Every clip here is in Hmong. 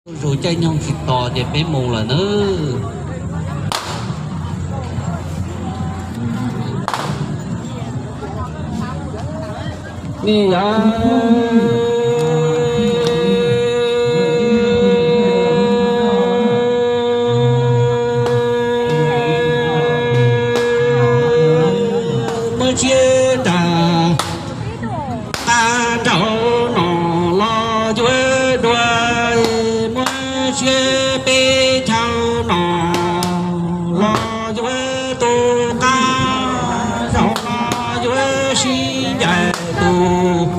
Zuj zus caij nyoog tsis tos ces peb mus lawm nawb. Ni yawg muab tsiab tas qab nraud no los yuav dua, muab tsiab peb caug no los yuav tu qab zaum no yuav sib ncaim tus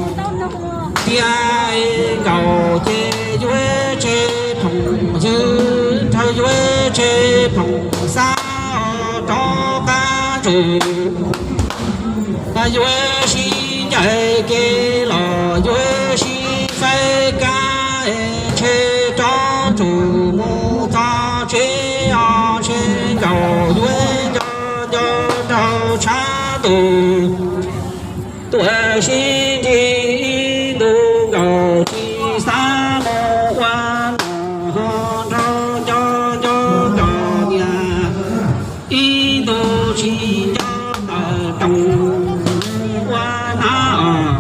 tiag nkaus ces yuav tseg phoom ywg, rau yuav tseg phoom xab rov qab ntsum. Yuav sib ncaim kev los yuav sib faib kab, ntshe rov tsum mus txog tsev os, ntshe nkaus yuav nco nco rau tshab tus tuam sib nrig ib ntus nkaus tsis xav mus ua no, ho nrog nco nco nkaus niam ib ntus tsis nco tawm roos ua na os.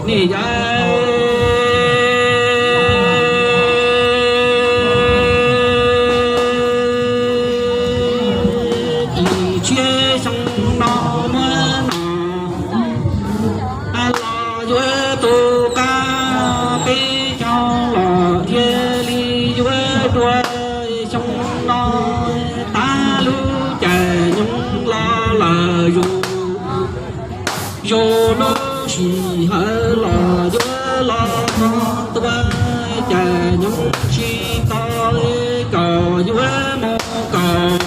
Ni yawg ib txhiab xyoo no muab no los yuav tu qab peb caug los thiaj li yuav dua. Xyoo no tab lub caij nyoog los lawm zus, zus lub sij hawm los yuav los mus tua, caij nyoog tsis tau kom yuav mus kom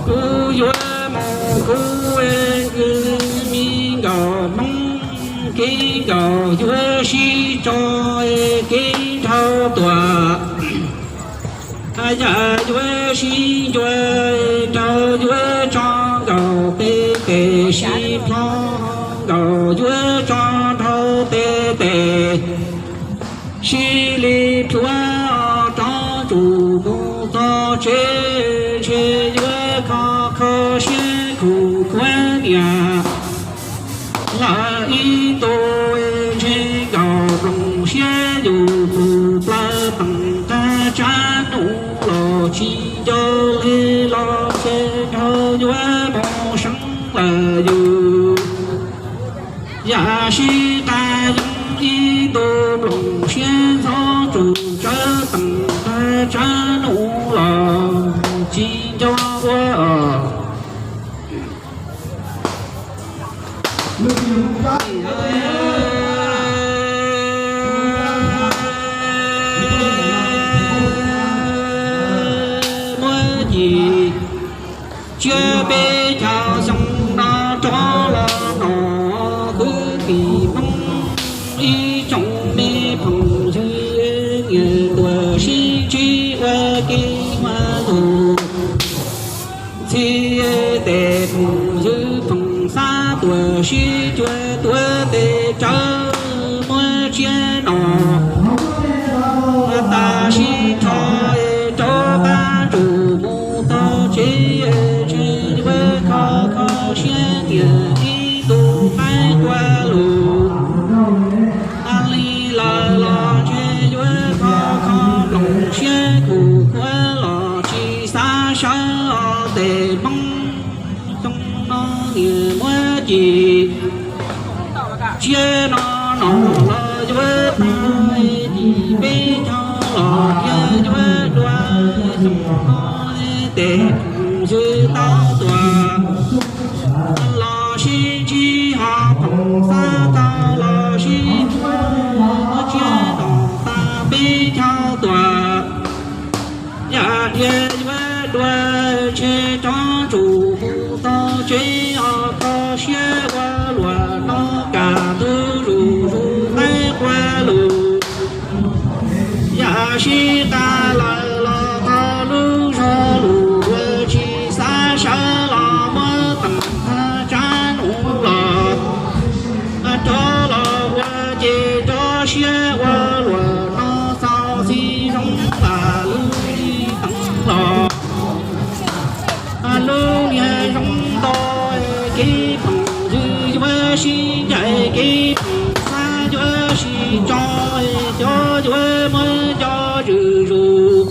kuv yuav mus kuv, kwv me nkaus Hmoob kev nkaus yuav sib tso kev nrhau tuam. Yam yuav sib ncua nrau yuav tso nkaus peb tes, sib plho nkaus yuav tso nrau peb tes, sib li plhuav rov tsum mus txog tsev, ntshe yuav kho kho siab khuv khuav niam lawm ib ntus, ntshe nkaus nploos siab yus tus plaws teem tag tsab nus los tsis nco li los ntshe nrau yuav mus seev lawm yus. Yam sib qas yoo ib ntus nploos siab ntxhov tsum tsawv teem tag tsab nus los tsis nco ua. Muab cim tsiab peb caug xyoo no rov los no, kwv tij Hmoob ib tsoom me phooj ywg, niam tuam sib ntsib ua ke ua lus ntxhi, tes phooj ywg phooj xab tuam sib cuag tuav tes tsawv, muab tsiab no tas sib rho rov qab ntsum mus txog tsev, ntshe yuav kho kho siab niam ib tug qaib tua lus li lawm los ntshe yuav kho kho nploos siab khuv khuav los tsis xav sawv os tes Hmoob. Xyoo no niam muab cim tsiab no no los yuav tau cim peb caug los thiaj yuav dua. Xyoo no tes phooj ywg tau tuam los sib ntsib, ho phooj xab tau los sib cuag, muab tsiab no tas peb caug tuam. Yam dhia yuav dua, ntshe rov tsum mus txog tsev os, kho siab ua luam no kam ntug zuj zus qaib qua lus. Yam sib qas lawm los txog lub zog lus, yuav tsis xav sawv los muab teem tag tsab nus los rov los ua ces rov siab ua luam no txaus txiv zoo vam lub teev los. Lub niag zoo nto kev phoom ywg yuav sib ncaim kev phoom xab yuav sib tso, xyov yuav muab nco zwm zus.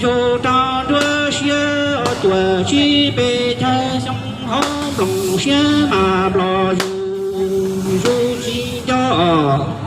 Zus rau nruab siab cuam tsib peb chaw xyoo hauv nploos siab mas nplog zus, zus tsis nco os.